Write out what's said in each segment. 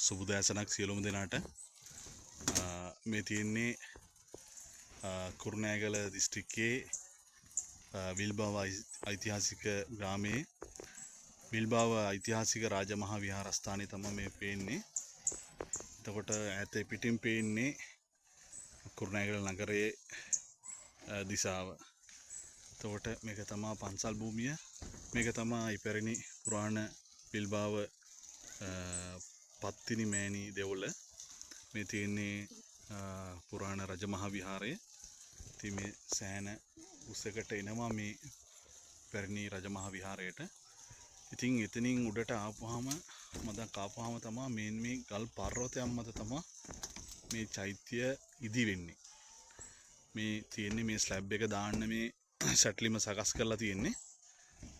සුබ දෑසනක් සියලුම දෙනාට. මේ තියෙන්නේ කුරුණෑගල දිස්ත්‍රික්කයේ විල්බාව ඓතිහාසික ග්‍රාමයේ විල්බාව ඓතිහාසික රාජමහා විහාරස්ථානය තමයි මේ පේන්නේ. එතකොට ඈත පිටින් පේන්නේ කුරුණෑගල නගරයේ දිසාව. එතකොට මේක තමා පන්සල් භූමිය. මේක තමා ඉපැරණි පුරාණ විල්බාව පත්තිනි මෑණි දෙවොල. මේ තියෙන්නේ පුරාණ රජමහා විහාරය. ඉතින් මේ සෑහෙන උසකට එනවා මේ පැරණි රජමහා විහාරයට. ඉතින් එතනින් උඩට ආපුවාම, මදක් ආපුවාම තමා මේ මේ ගල් පර්වතයක් මත තමා මේ චෛත්‍ය ඉදි වෙන්නේ. මේ තියෙන්නේ මේ ස්ලැබ් එක දාන්න මේ සැටලිම සකස් කරලා තියෙන්නේ.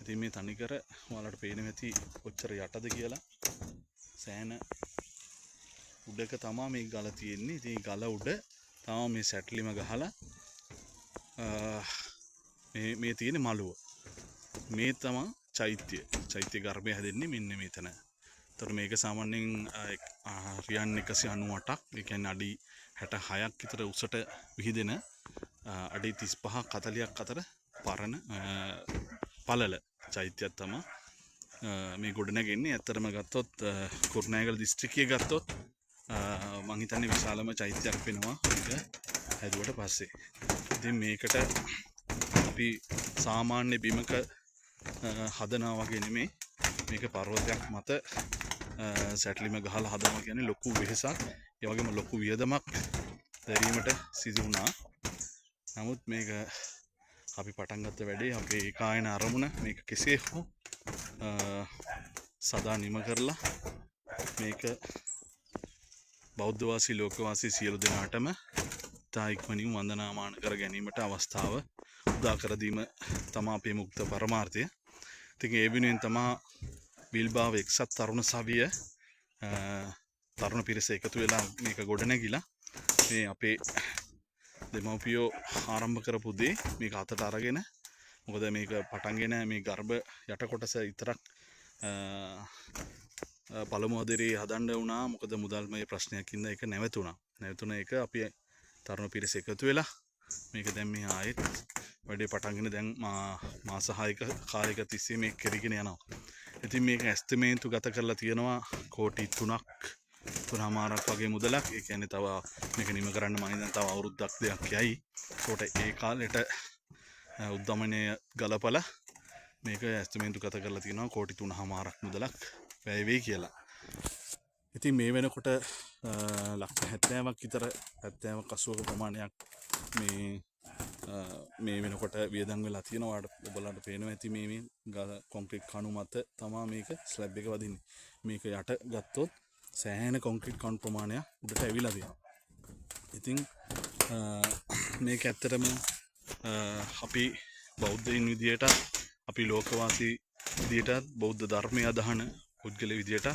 ඉතින් මේ තනිකර ඔයාලට පේනවා ඇති කොච්චර යටද කියලා. සෑහෙන උඩක තමා මේ ගල තියෙන්නේ. ඉතින් ගල උඩ තමා මේ සැටලිම ගහලා මේ මේ තියෙන මළුව. මේ තමා චෛත්‍ය. චෛත්‍ය ගර්භය හැදෙන්නේ මෙන්න මෙතන. එතකොට මේක සාමාන්‍යයෙන් රියන් 198ක්, ඒ කියන්නේ අඩි 66ක් විතර උසට විහිදෙන අඩි 35ක් 40ක් අතර පරණ පළල චෛත්‍යයක් තමා මේ ගොඩනැගෙන්නේ. ඇත්තටම ගත්තොත් කුරුණෑගල දිස්ත්‍රික්කය ගත්තොත් මං හිතන්නේ විශාලම චෛත්‍යයක් වෙනවා මේක හැදුවට පස්සේ. ඉතින් මේකට අපි සාමාන්‍ය බිමක හදනවා වගේ නෙමෙයි, මේක පර්වතයක් මත සැටලිම ගහලා හදනවා කියන්නේ ලොකු වෙහෙසක්, ඒ වගේම ලොකු වියදමක් දැරීමට සිදු වුණා. නමුත් මේක අපි පටන් ගත්ත වැඩේ, අපේ ඒකායන අරමුණ මේක කෙසේ හෝ සදා නිම කරලා මේක බෞද්ධවාසී ලෝකවාසී සියලු දෙනාටම ඉතා ඉක්මනින් වන්දනාමාන කර ගැනීමට අවස්ථාව උදා කර දීම තමා අපේ මුක්ත පරමාර්ථය. ඉතින් ඒ වෙනුවෙන් තමා විල්බාව එක්සත් තරුණ සවිය තරුණ පිරිස එකතු වෙලා මේක ගොඩනැගිලා මේ අපේ දෙමව්පියෝ ආරම්භ කරපු දේ මේක අතට අරගෙන, මොකද මේක පටන්ගෙන මේ ගර්භ යට කොටස විතරක් පළමු අදිරේ හදන්න වුණා. මොකද මුදල්මය ප්‍රශ්නයක් හින්දා ඒක නැවතුණා. නැවතුණ එක අපි තරුණ පිරිස එකතු වෙලා මේක දැන් මේ ආයෙත් වැඩේ පටන්ගෙන දැන් මාස 6ක කාලයක තිස්සේ මේක කරගෙන යනවා. ඉතින් මේක ඇස්තමේන්තු ගත කරලා තියෙනවා කෝටි 3ක් 3.5ක් වගේ මුදලක්. ඒ කියන්නේ තව මේක නිම කරන්න මම හිතන්නේ තව අවුරුද්දක් දෙකක් යයි. ඒකට ඒ කාලෙට උද්දමනය ගලපලා මේක ඇස්තමේන්තු ගත කරලා තියෙනවා කෝටි 3.5ක් මුදලක් වැය වෙයි කියලා. ඉතින් මේ වෙනකොට ලක්ෂ 70ක් විතර, 70ක් 80ක ප්‍රමාණයක් මේ මේ වෙනකොට වියදම් වෙලා තියෙනවා. ඔයාලට ඔබලාට පේනවා ඇති මේ මේ ගල කොන්ක්‍රීට් කණු මත තමා මේක ස්ලැබ් එක වදින්නේ. මේක යට ගත්තොත් සෑහෙන කොන්ක්‍රීට් කණු ප්‍රමාණයක් උඩට ඇවිල්ලා තියෙනවා. ඉතින් මේක ඇත්තටම අපි බෞද්ධයින් විදියට, අපි ලෝකවාසී විදියටත්, බෞද්ධ ධර්මය අදහන පුද්ගල විදියට,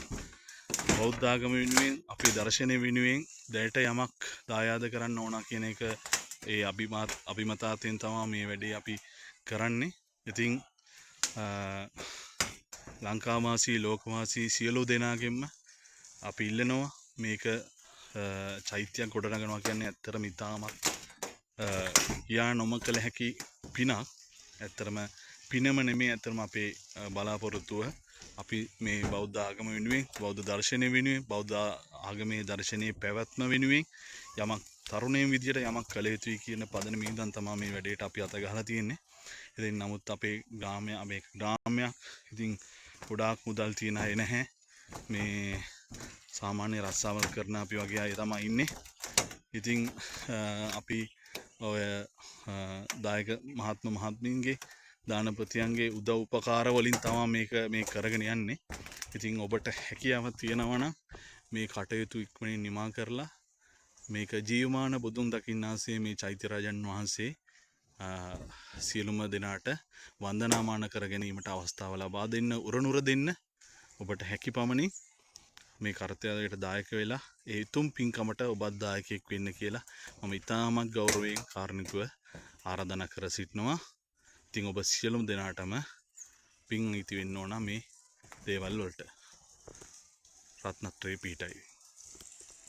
බෞද්ධ ආගම වෙනුවෙන්, අපේ දර්ශනය වෙනුවෙන් දැයට යමක් දායාද කරන්න ඕන කියන එක ඒ අභිමතාර්ථයෙන් තමා මේ වැඩේ අපි කරන්නේ. ඉතින් ලංකාවාසී ලෝකවාසී සියලු දෙනාගෙන්ම අපි ඉල්ලනවා මේක චෛත්‍යයක් ගොඩනගනවා කියන්නේ ඇත්තටම ඉතාමත් කියා නොම කළ හැකි පිනක්. ඇත්තටම පිනම නෙමෙයි, ඇත්තටම අපේ බලාපොරොත්තුව අපි මේ බෞද්ධ ආගම වෙනුවෙන්, බෞද්ධ දර්ශනය වෙනුවෙන්, බෞද්ධ ආගමේ දර්ශනයේ පැවැත්ම වෙනුවෙන් යමක් තරුණයන් විදියට යමක් කළ යුතුයි කියන පදනම ඉඳන් තමා මේ වැඩේට අපි අත ගහලා තියෙන්නේ. ඉතින් නමුත් අපේ ග්‍රාමය, අපේ ග්‍රාමයක්, ඉතින් ගොඩාක් මුදල් තියෙන අය නැහැ. මේ සාමාන්‍ය රස්සාවල් කරන අපි වගේ අය තමයි ඉන්නේ. ඉතින් අපි ඔය දායක මහත්ම මහත්මීන්ගේ, දානපතියන්ගේ උදව් උපකාර වලින් තමා මේක මේ කරගෙන යන්නේ. ඉතින් ඔබට හැකියාවක් තියෙනවා නම් මේ කටයුතු ඉක්මනින් නිමා කරලා මේක ජීවමාන බුදුන් දකින්නාසේ මේ චෛත්‍ය රජන් වහන්සේ සියලුම දෙනාට වන්දනාමාන කර ගැනීමට අවස්ථාව ලබා දෙන්න, උරනුර දෙන්න ඔබට හැකි පමණින් මේ කර්තව්‍යයට දායක වෙලා ඒ උතුම් පින්කමට ඔබත් දායකයෙක් වෙන්න කියලා මම ඉතාමත් ගෞරවයෙන් කාරුණිකව ආරාධනා කර සිටිනවා. ඉතින් ඔබ සියලුම දෙනාටම පින් ඉති වෙන්න ඕන මේ දේවල් වලට. රත්නත්‍රයේ පිහිටයි.